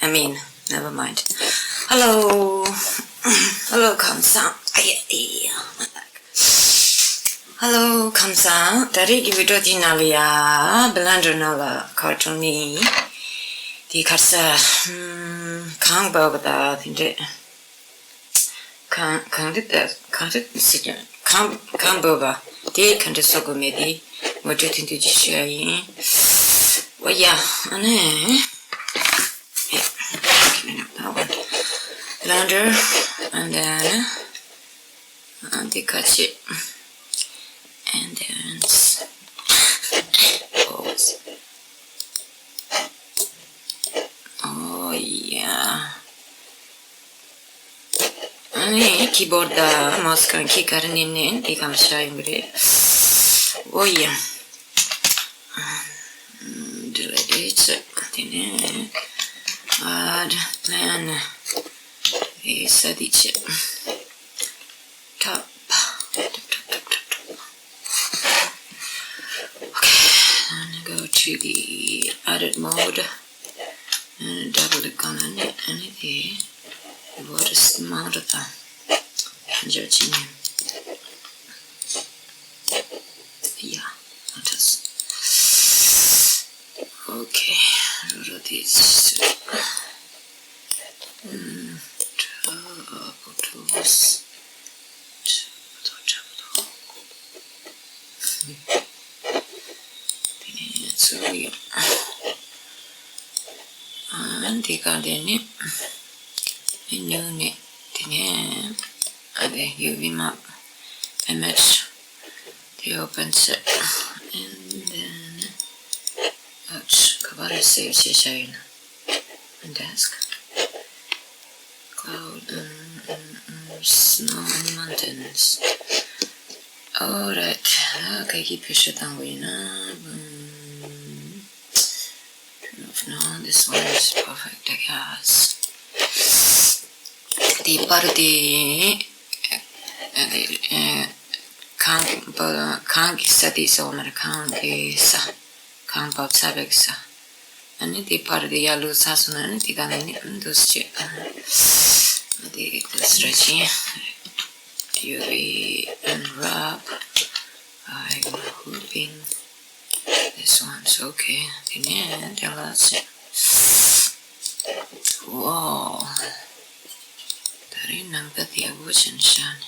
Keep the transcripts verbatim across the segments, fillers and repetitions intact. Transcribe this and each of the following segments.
I mean, never mind. Hello. Hello, ཁམས་བཟང་། ཨ་ཡ་ཨི་ཡ། Hello, ཁམས་བཟང་། ད་རེས་ཀྱི་བི་ཌི་ཡོ་དེའི་ནང་ལ་ཡ། བི་ལན་ཌར་ནང་ལ་ཁ་ཊུན་ནི་དེ་ག་རེ་ཟ། ཧུམ། གང་འབབ་པ་ད་དེ་འདྲས། གང་གང་འདྲ་ད་གང་འདྲ་ཟེར་གྱི། གང་གང་འབབ་པ་དེ་ག་འདྲ་བཟོ་དགོས་མེད་དེ་ངོ་སྤྲོད་ཐུང་ཐུང་ཅིག་ཞུ་ཡ་ཡིན། འོ་ཡ། ཨ་ནི། Blender, and then, uh, འདི་ཁ་ཕྱེ། And then, oh, oh yeah. ཨ་ནི་ཀི་བོར་ཌི་དང་མའོ་སི་གང་གི་ག་རེ་ནས་ནས་འདི་གང་བྱ་ཡོང་གི་རེད། འོ་ཡ། འདི་ལ་ཨེ་ཆེ། དེ་ནས་ཨ་ཌི་པི་ལན་ཨེ་ས་དི་ཆེ། Top. Okay, and go to the edit mode. And double click on it, and it is what is the amount of time? Judging. Yeah, that is. Okay, rotate. ཨུམ། ཁྲ་པོ་ཁྲོ་བོ། ཁྲ་པོ་ཁྲ་པོ། དེ་ནས་ཚུར་ཡོང་། ཨ། འདི་ག་དེ་ནི་མེ་ནུ་ནས་དེ་ནས་ཨ་དེ་ཡུ་བི་མེབ་ཨི་མེཇ་དེ་ཨོ་པན་བྱེད། And then, ཨ། ག་པར་སེབ་བྱས་བཞག་ཡོད་ན། Desk. Cloud, um, um, um, snow and mountains. Alright. ཨ། ག་གི་བེད་སྤྱོད་བཏང་དགོས་ཡིན་ན། ཨུམ། No, this one is perfect, I guess. དེ་པར་དེ། ཨ། གང་། གང་གི་ས་དེ་ས་འོ་མ་རེད། གང་གི་ས། གང་བབས་ཚར་བའི་ས། ཨ་ནི་དེ་པར་དེ་ཡར་ལུག་ཚར་སོང་ན་ཨ་ནི་དེ་ག་ནས་ནི་འདུག་སེ་བྱེད། ཨ་དེ་འདུག་སེ་ར་ཅིང་། You will unwrap. I'm hoping this one's okay. དེ་ནས་དེ་ལ་ཚེ། Wow. ད་རིང་ནམ་མཁའ་དེ་ཡག་པོ་ཞིག་ཤར་ནས།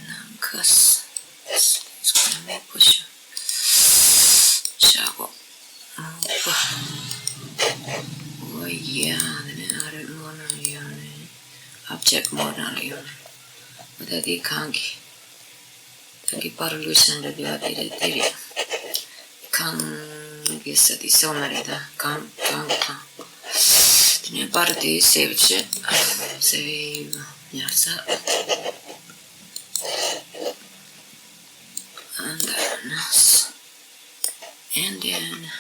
ནམ་མཁའ་ཚོ་མང་པོ་ཞིག་ཤར་གོ། མང་པོ། འོ་ཡ། དེ་ནས་ཨ་རི་མོ་ནང་ལ་ཡོང་ནས། ཨོབ་ཇེག་མོ་ནང་ལ་ཡོང་ནས། འོ་ད་དེ་གང་གི། ད་གི་པར་ལུགས་བཞག་འདྲ་དེ་བ་དེ་རེད། དེ་རེད། གང་གི་ས་དེ་སོང་ན་རེད། ད་གང་གང་གང་། དེ་ནས་པར་དེ་སེབ་བྱེད། སེབ་ཉར་ས། And then, and then,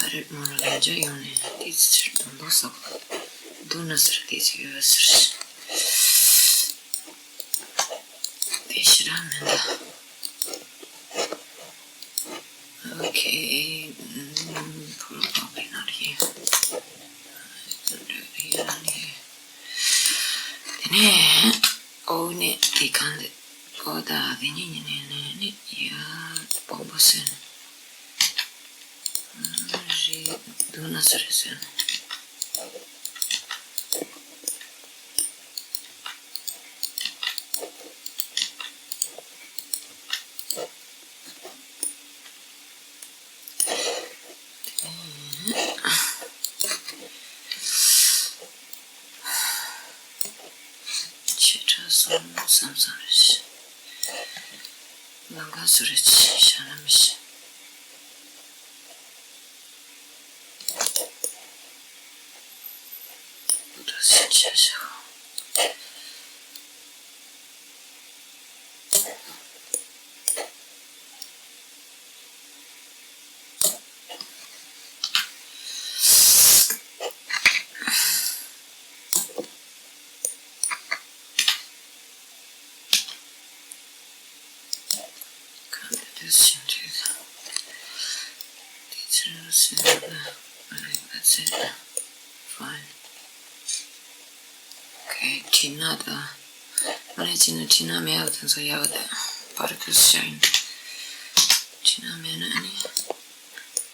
ཨ་རེད། མོ་རང་ལ་འཇོག་ཡོང་ནས་དེ་ཚོ་ཕྱིར་གཏོང་འདུག་ས་གོ། འདུག་ན་ཟེར་དེ་ཚོ་ཡོད་ཟེར། དེ་ཞེ་དྲག་མི་འདུག Okay, mm, probably not here. Here, not here. དེ་ནས་འོ་ནས་དེ་གང་དེ། འོ་ད་དེ་ཉིད་ཉིད་ནས་ནས་ནི་ཡ་སྤོང་པོ་སོན། རེད། འདུག་ན་སུ་རེད་སོན། ཆེ་དྲགས་སོང་བསམ་བསམ་རེད། ལམ་ཁ་སུ་རེད་བྱས་བཞག་ན་མི་ཤེས། Fine. Okay, དྲི་ན་ད། ཨ་ནི་ཅི་ན་དྲི་ན་མེད་པ་དེ་ཚོ་ཡག་པ་དང་། particles shine. དྲི་ན་མེད་ན་ཨ་ནི་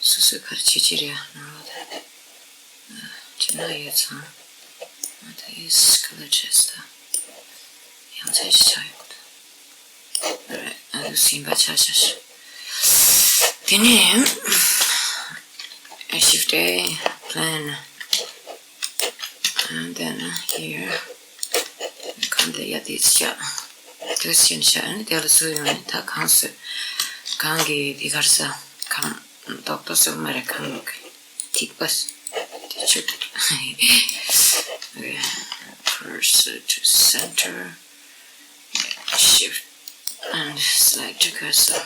སོ་སོའི་གར་ཆེ་ཆེ་རེད་ནང་ལོགས་དེ། དྲི་ན་ཡོད་ཙང་། ཨ་ད་ཡིས་ཀ་ལར་ཆེས་ད། ཡང་ཚད་ཞིག་ཆགས་ཡོད་ད། Alright, ཨ་ད་ཟིན་པ་ཆ་ཆ་ཤ། དེ་ནས་shift A, plan. And then here གང་དེ་ཡ་དེ་ཤ། དེ་ཤེན་ཤ་ནི་དེ་ལ་སུ་ཡོང་ནི་ད་གང་སུ། གང་གི་དེ་གར་ས་གང་ཏོག་ཏོག་སུ་མ་རེད་གང་ལོག་གི་ཐིག་པ་སུ། དེ་ཆུ། Okay, cursor to center. Shift and select cursor.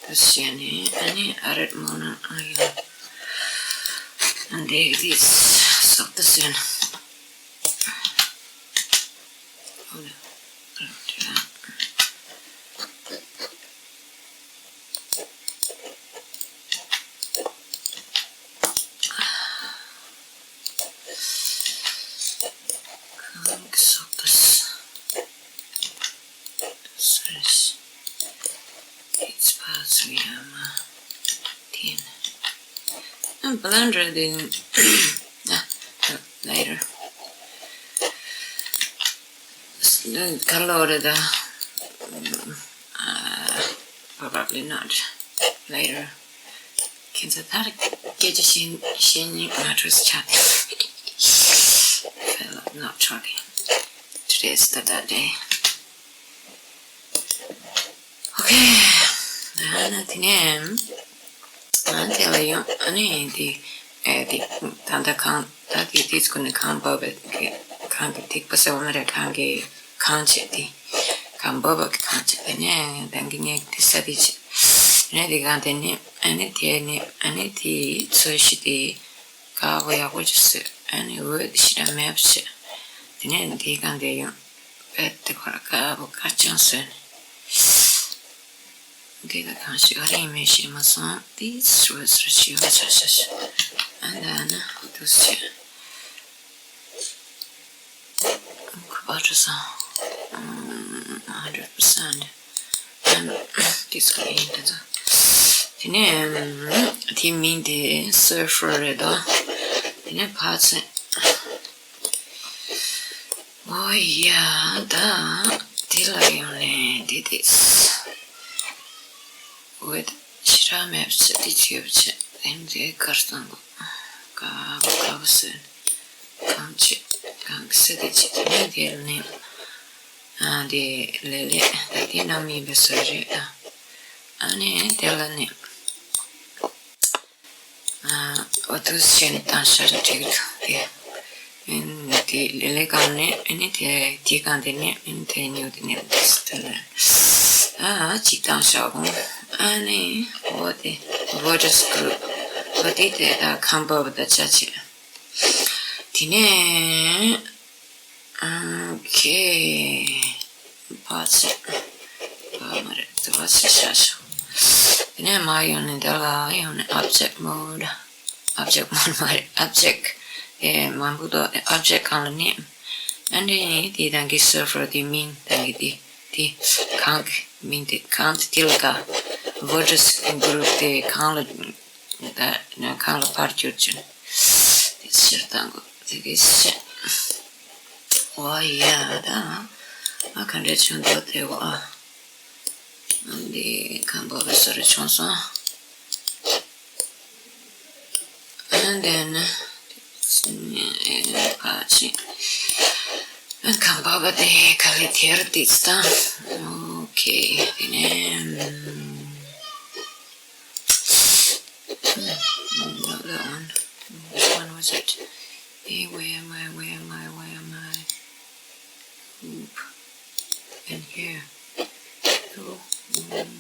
དེ་ཤེན་ནི་ཨ་ནི་ཨ་རེད་མོ་ན་ཨ་ཡོང་། And take this. སོག་ཏུ་སེན། གང་གི་སོག་པ་སི། It's possible I'm a teen. I'm blender then. Ah, later. Color the uh, probably not. Later. Can the third get a shin shin mattress chat? Feel like not talking. Today's the that day. Okay. ཨ་ནི་དེ་ནས་ཨ་དེ་ལ་ཡང་ཨ་ནི་དེ་ཨེ་དེ་ད་ལྟ་གང་ད་དེ་དེ་ཚོ་ནི་གང་བབས་པའི་གང་གི་ཐིག་པ་ཟེར་བ་མ་རེད། གང་གི་གང་བྱེད་དེ་གང་བབས་པ་གི་གང་བྱེད། དེ་ནས་ད་གི་ངས་དེ་ས་དེ་བྱེད། དེ་ནས་དེ་གང་དེ་ནི་ཨ་ནི་དེ་ནི་ཨ་ནི་དེ་ཚོས་ཤི་དེ་ག་བོ་ཡག་པོ་ཅིག་ཟེར། ཨ་ནི་འོད་ཞེ་དྲག་མེད་པ་བྱེད། དེ་ནས་དེ་གང་དེ་ཡང་། པད་དེ་ཁོ་ར་དཀར་པོ་དཀར་རྐྱང་བཟོས་ནས། འདི་ལ་གང་ཞིག་ཨ་རིང་མེད་ཤེས་མ་སོང་། དེའི་སྲོལ་སྲོལ་ཞིག་ཡོད་ཆ་ཤ་ཤ། ཨ་ན་ཨ་ན་འདུག་སེ་བྱས། ཁུ་པ་ཁྲུ་སང་། hundred percent. ཨ་ན་དེ་ཚོ་ཡིན་དེ་ཚོ། དེ་ནས་དེའི་མིང་དེ་སོལ་ཧྥར་རེད་དོ། དེ་ནས་ཕར་ཚད། ཨོ་ཡ་ད། དེ་ལ་ཡོང་ནས་དེ་དེ། འོད་ཞེ་དྲག་མེད་པ་བྱས་དེ་བྱས་པ་བྱས། དེ་འདྲའི་དཀར་གཙང་པོ། དཀར་པོ་དཀར་པོ་བཟོས་ནས། གང་བྱེད་གང་གི་སེ་དེ་བྱེད་དེ་ནས་དེ་ནས། ཨ་དེ་ལས་ལས་ད་དེ་ནང་མིན་པའི་བཟོས་རེད་ཨ། ཨ་ནི་དེ་ལ་ནི། ཨ་འོ་དུ་ཞེན་བཏང་ཤར་འགྲིག་འདུག་སྟེ། ཨིན་དེ་ལེ་ལེ་གང་ནས་ཨ་ནི་དེ་དེ་གང་དེ་ནས་ཨིན་དེ་ཉོ་དེ་ནས་དེ་ལ་ཨ་གཅིག་བཏང་ཤག་གོ། ཨ་ནི་འོ་དེ་voters group འོ་དེ་དེ་ད་ཁམས་པ་བ་ད་ཆ་ཆེ། དེ་ནས། ཨོ་ཁེ། བ་ཚ། བ་མ་རེད། བ་ཚ་ཤ་ཤ། དེ་ནས་མ་ཡོང་ནས་འདི་ལ་ཡོང་ནས་object mode། object mode མ་རེད། object ཨེ་མང་པོ་འདུག object གང་ལ་ནི། ཨ་ནི་དེ་དང་གི་server དེ་མིང་དང་གི་དེ་དེ་གང་གི་མིང་དེ་གང་དེ་དེ་ལ་ག voters group དེ་གང་ལ་ད་གང་ལ་ཕར་བསྒྱུར་བྱུང་། དེ་ཕྱིར་བཏང་དགོས་དེ་གི་ཕྱིར། ཨོ་ཡ་ད། ཨ་ག་འདྲ་བྱུང་འདུག་དེ་བ། ཨ་འདི་ཁམས་པ་བ་སོ་རེ་བྱུང་སོང་། ཨ་འདི་ནི་ཕ་ཆེ། ཨ་ཁམས་པ་བ་དེ་ག་ལེ་དེར་དེ་ཙི་ད། ཨོ་ཁེ་དེ་ནས། Another one. Which one was it? Hey, where am I? Where am I? Where am I? Oop. And here. So, um,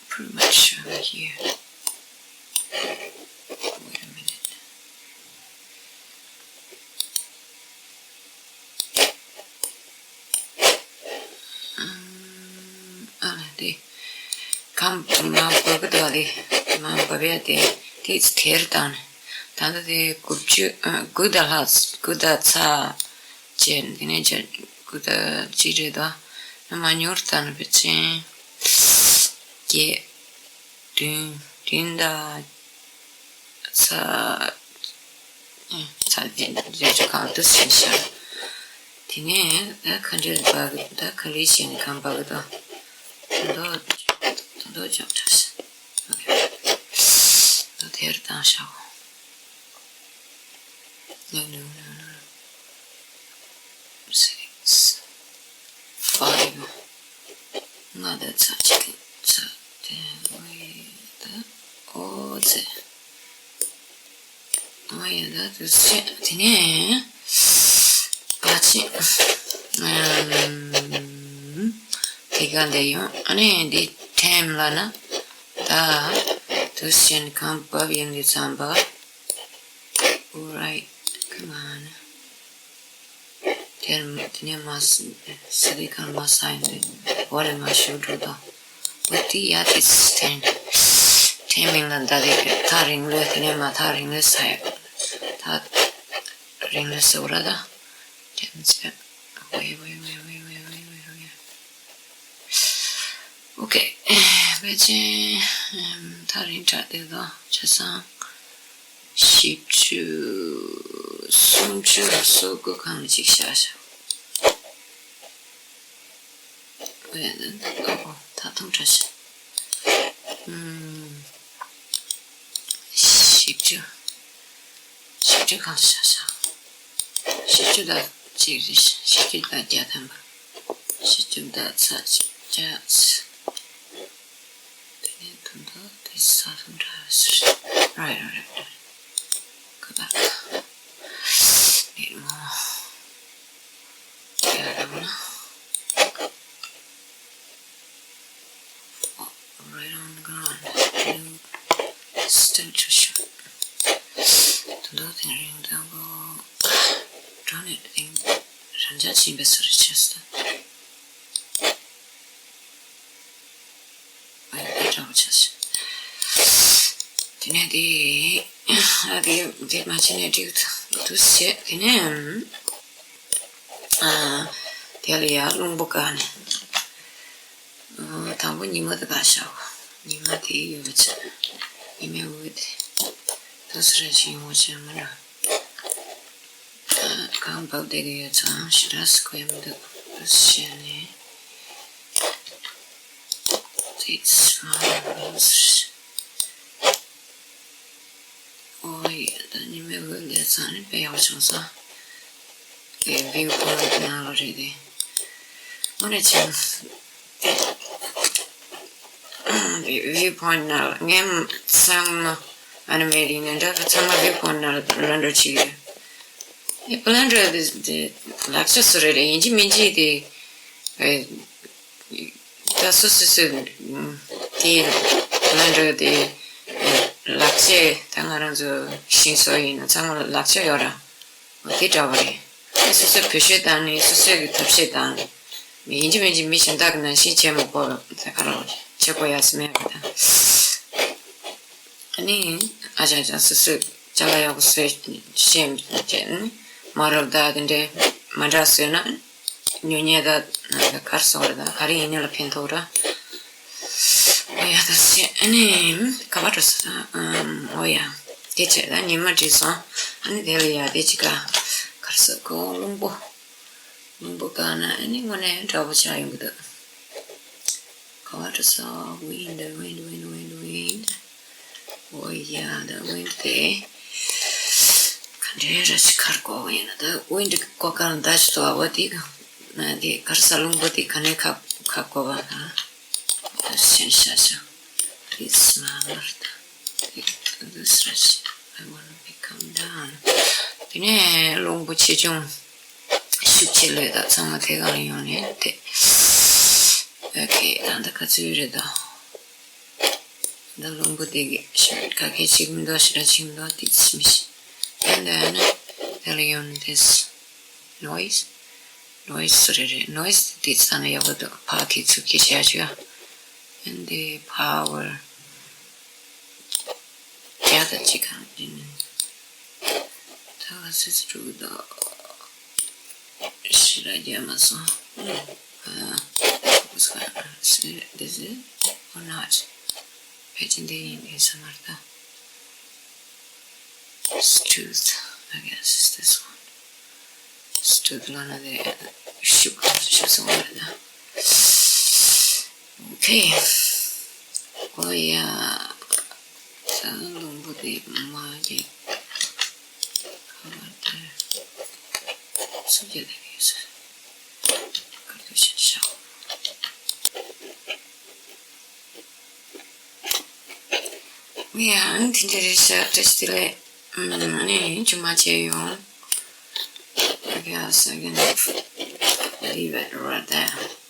pretty much over here. Wait a minute. ཨ་ལ་དེ། ཁམས་མ་གོ་གི་འདུག་ལེ། མར་འབབ་ཡ་དེ་ཏིག་ཙམ་དེར་བཏང་ནས། ད་ལྟ་དེ་དགུ་བཅུ་ཨ་དགུ་དང་ལྷག་དགུ་དང་ཚ་བཅད། དེ་ནས་བཅད་དགུ་དང་གཅིག་རེད་དོ། ཨ་མར་ཉུང་རུ་བཏང་ནས་ཕལ་ཆེར་བརྒྱད། བདུན། བདུན་དང་ཚ་ཚ་དེ་འདྲ་ཅིག་གང་དུ་ཟིན་ཤག་དེ་ནས་ད་ག་འདྲ་འབབ་གི་ད་ག་ལེ་བྱས་ནས་གང་འབབ་གི་འདུག་ད་མདོག་མདོག་ཅོག་འདྲ་ཞིག་ད་དེར་བཏང་ཤག No, no, no, no. Six, five. ང་ད་ཚ་གཅིག་ཚ་དེ་ཨོ་ཡེ་ད་ཨོ་ཙེ། ཨོ་ཡེ་ད་དུ་ཤེ་དེ་ནས་ཨ་ཅེ། ཨམ། དེ་ག་འདི་ཡོང་ཨ་ནི་འདི་ཐེམ་ལ་ན་ད་དུ་ཤེ་གང་བབ་ཡིན་འདི་ཙམ་པ། Alright, come on. དེར་དེ་ནས་མ་ས་དེ་གང་མ་ས་ཡིན་དེ་འོ་རེ་མ་ཞུ་འགྲོ་དང་། འོ་དེ་ཡ་དེ་ཐེན་ཐེན་མིན་ལ་འདའ་དེ་ཐག་རིང་ལོས་དེ་ནས་མ་ཐག་རིང་ལོས་ས་ཡ་ཐག་རིང་ལོས་ས་འོ་ར་ད་དེ་ནས་ས་ཝེ་ཝེ་ཝེ། ཨོ་ཁེ། ཕལ་ཆེར་ཐག་རིང་དྲགས་བསྡད་དོ། བྱས་ཙང་བཞི་བཅུ་སུམ་ཅུ་སོ་དགུ་གང་ལ་གཅིག་བཞག་བཞག་ཨོ་ད་ཐུང་དྲགས་ཤག་ཨམ། བཞི་བཅུ། བཞི་བཅུ་གང་ལ་བཞག་བཞག་བཞི་བཅུ་དང་གཅིག་རེད། བཞི་བཅུ་དང་བརྒྱ་ཐམ་པ། བཞི་བཅུ་དང་ཚ་གཅིག་བརྒྱ། དེ་ནས་དུང་དུ་དེ་ས་ཐུང་འདྲ་ཟེར། རའི་རའི་རའི་རའི། ཀ་པ། ནས་མོ། ཡ་ར་མ། Right on the ground. Blue. Still too short. དུང་དུ་དེ་རིང་དང་པོ། འགྲོ་ནས་དེ་རང་འཇགས་ཕྱིན་པའི་སུ་རེ་ཆེ་སྟེ། ཨ་ཡ་ད་འདྲ་བོ་ཆགས་ཤག་དེ་ནས་དེ་ཨ་དེ་དེ་མ་བྱས་ནས་འགྲིག་འདུག་བྱས། དེ་ནས་ཨ་དེ་ལ་ཡ་རླུང་བུ་བཀག་ནས། ཨ་དང་པོ་ཉི་མ་དེ་བཀག་བཞག་ཉི་མ་དེ་ཡོད་པ་བྱས། ཉི་མའི་འོད་དེ་དུས་སུ་རེ་བཞིན་ཡོང་བ་བྱས་མ་འགྲོ། གང་བབས་བསྡད་ཀྱི་ཡོད་ཙང་ཞེ་དྲག་ཟེར་གོ་ཡ་མི་འདུག་བྱས་ནས། It's my loss. ཨོ་ཡ་ད་ཉི་མའི་འོད་ལས་ཙང་ནི་དཔེ་ཡག་པོ་བྱུང་སོང་། དེ་བིའུ་པོ་ཡིན་ནང་ལ་རེད་དེ། དངོས་གནས་བྱས་ན། བིའུ་པོ་ཡིན་ནང་ལ་ངས་ཚང་མ་ཨ་ནི་མེད་ཡིན་ནའི་འདྲ་ཚང་མ་བིའུ་པོ་ཡིན་ནང་ལ་རན་འགྲོ་བྱེད་ཀྱི་ཡོད། པི་ལན་འགྲོ་དེ་དེ་ལག་ཆ་སུ་རེད་རེད་ཡིན་གཅིག་མིན་གཅིག་དེ། ད་སོ་སོ་སོ་དེ་པི་ལན་འགྲོ་དེ་ལག་ཆ་ད་ང་རང་ཚོ་ཤིང་བཟོ་ཡིན་ན་ཚང་མ་ལག་ཆ་ཡོད་ར། འོ་དེ་འདྲ་བ་རེད། ཨེ་སོ་སོའི་བེད་སྤྱོད་བཏང་ནས་སོ་སོའི་གི་ཐབས་ཤེས་བཏང་ནས་མི་ཡིན་གཅིག་མིན་གཅིག་མི་གཞན་དག་གི་ནང་བཞིན་བྱེད་མི་དགོས་པ་ད་ག་རང་བྱེད་དགོས་ཡ་སི་མེད་པ་དང་། ཨ་ནི་ཨ་ཅག་ཅག་སོ་སོའི་ཅ་ལག་ཡག་པོ་བཟོས་ཤེས་བྱས་ནས་མ་རབས་དག་དེ་འདྲའི་མ་འདྲ་བཟོས་ན་ཉོ་ཉེས་དག་གར་སོང་རེད་ད་ག་རེ་ཡིན་ནའི་ལ་ཕན་ཐོགས་ར། ཨོ་ཡ་ད་བྱས་ཨ་ནི་ག་པར་འགྲོ་ས་ད་ཨོ་ཡ་དེ་བྱས་ད་ཉི་མ་བྲིས་སོང་ཨ་ནི་དེ་ལ་ཡ་དེ་ཅི་ག་གར་སོང་ཁོ་རླུང་བུ། མང་པོ་བཀག་ན་ཨ་ནི་དངོས་གནས་འདྲ་པོ་ཆགས་ཡོང་གི་འདུག་ག་པར་འགྲོ་སོང་། Wind, wind, wind, wind, wind. ཨོ་ཡ་ད་ཝིན་ཌི་དེ་ག་འདྲའི་ར་ཅིག་གར་གོ་བ་ཡིན་ན་ད་ཝིན་ཌི་གོ་གར་འདའ་ཅི་ཏོ་ཨ་བ་དེ་ག་ན་དེ་གར་ས་རླུང་བུ་དེ་ག་ནས་ཁ་ཁ་གོ་བ་ན་ད་ཤན་ཤ་ཤ། It's my world. This rush, I wanna become down. དེ་ནས་རླུང་བུ་ཆེ་ཆུང་ཤུགས་ཆེ་ལོས་དང་ཚང་མ་དེ་གང་ཡོང་ནས་དེ། ཨོ་ཁེ། ད་ལྟ་ག་ཚོད་རེད་དོ། ད་རླུང་བུ་དེ་གི་ཤ་ག་གེ་ཅིག་མི་འདུག་ཞེ་དྲག་ཅིག་མི་འདུག་ཏིག་ཙམ་མི་ཤེས། དེ་འདྲ་ཡོང་ནས་དེ་ལ་ཡོང་ནས་དེ། Noise. Noise རེད་རེད། Noise དེ་ས་ན་ཡག་པོ་འདུག་ཕ་གི་ཚུགས་ཀྱི་བྱ་བྱ། And the power. གཅིག་གང་ཡིན། ད་ག་སེ་སུ་དྲུག་དང་ཕྱི་ར་རྒྱལ་མ་སོང་། ཨ། This is or not. ཕལ་ཆེར་འདི་ཡིན་ཡིན་ས་མ་རེད་ད། Tooth, I guess, is this one. Tooth ལ་ན་དེ་ཤུགས་ཤུགས་སོང་བ་རེད་ད། Okay. Oh yeah. ད་ལུང་པ་དེ་མ་གི་ཁ་བ་དེ་སུ་གི་ལ་ཡོད་ས། ཁ་ཏུ་ཤ་ཤ། ངས་ཨ་ནི་དེ་འདྲ་རེད་ཤག་བཀྲ་ཤིས་བདེ་ལེགས། ཨ་ནི་ཇུ་མ་བྱས་ཡོང་། Okay, so I'm gonna leave it right there.